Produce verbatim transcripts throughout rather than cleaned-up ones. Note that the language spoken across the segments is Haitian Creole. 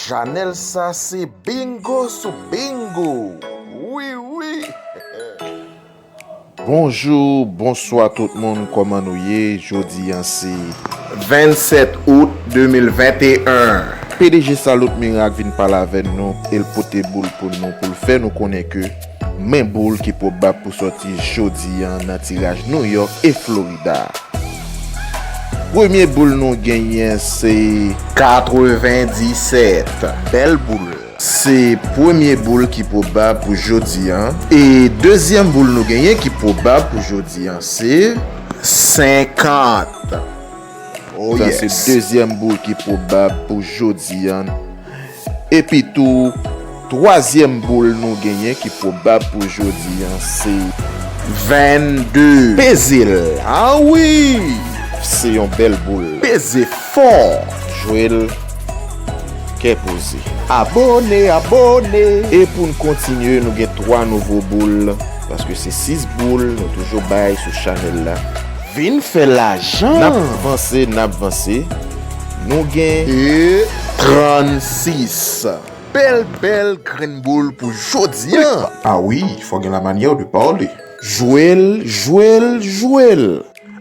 Chanèl sa se bingo sou bingo. Wi, wi. Bonjou, bonswa tout moun, kòman nou ye? Jodi a se vennsèt out de mil venteyen. P D G Salut Miracle vin pale avè nou, e l pote boul pou nou, pou l fè nou konnen ke men boul ki pwobab pou sòti jodi a nan tiraj New York e Florida. Premye boul nou genyen se katrevendisèt. Bèl boul. Se premye boul ki pwobab pou jodi a. E dezyèm boul nou genyen ki pwobab pou jodi a se senkant. Oh, sa se yes. Dezyèm boul ki pwobab pou jodi a. Epi tou, twazyèm boul nou genyen ki pwobab pou jodi a se vennde. Peze l. Ah wi! Se yon bèl boul. Peze fò. Jwe l kè poze. Abone, abone. E pou n kontinye, nou gen twa nouvo boul, paske se sis boul nou toujou bay sou chanèl la. Vin fè lajan. N ap vanse, n ap vanse. Nou gen e trannsis. Bèl, bèl grenn boul pou jodi a. Ah wi, fò gen la manyè de pale. Jwe l, jwe l, jwe l.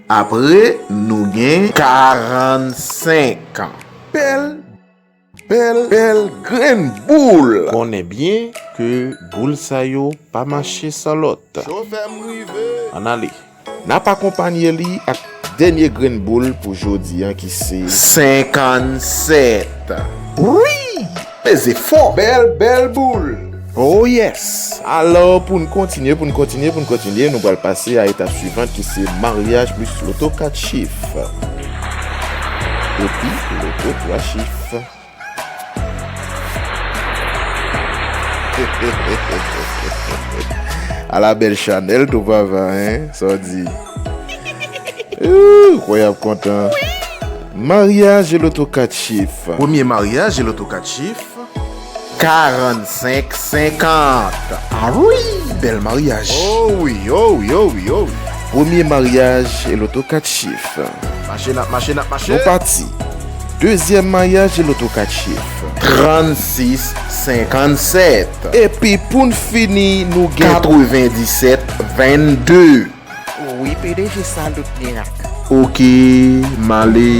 Apre, nou gen karannsenk. Bèl, bèl, bèl grenn boul. Konnen byen ke boul sa yo pa mache san lòt. Chofè m rive. Ann ale. N ap akonpanye li ak dènye grenn boul pou jodi a ki se senkannsèt. Wi! Peze fò. Bèl, bèl boul. Oh yes! Alò, pou n kontinye, pou n kontinye, pou n kontinye, nou pral pase a etap swivan ki se maryaj plis loto kat chif. Epi loto twa chif. Ala bèl chanèl tou papa, hein? Sa w di? Ooh, kwè y ap kontan. Maryaj e loto kat chif. Premye maryaj e loto kat chif. Karannsenk senkant. Ah wi, bèl maryaj. Oh wi, oh wi, oh wi, oh wi. Premye maryaj e loto kat chif. Mache, n ap mache, n ap mache. Nou pati. Dezyèm maryaj e loto kat chif. Trannsis senkannsèt. Epi pou n fini, nou gen katrevendisèt vennde. Wi, P D G Salut Miracle. Oke, m ale,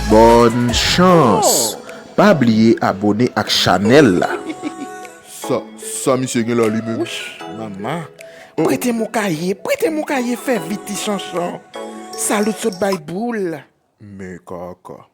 bòn chans. Oh. Pa bliye abone ak chanèl la. Sa, sa misye gen la li menm? Wouch, manman. Prete m yon kaye, prete m yon kaye, fè vit ti chanchon. Salut sot bay boul. Men kaka.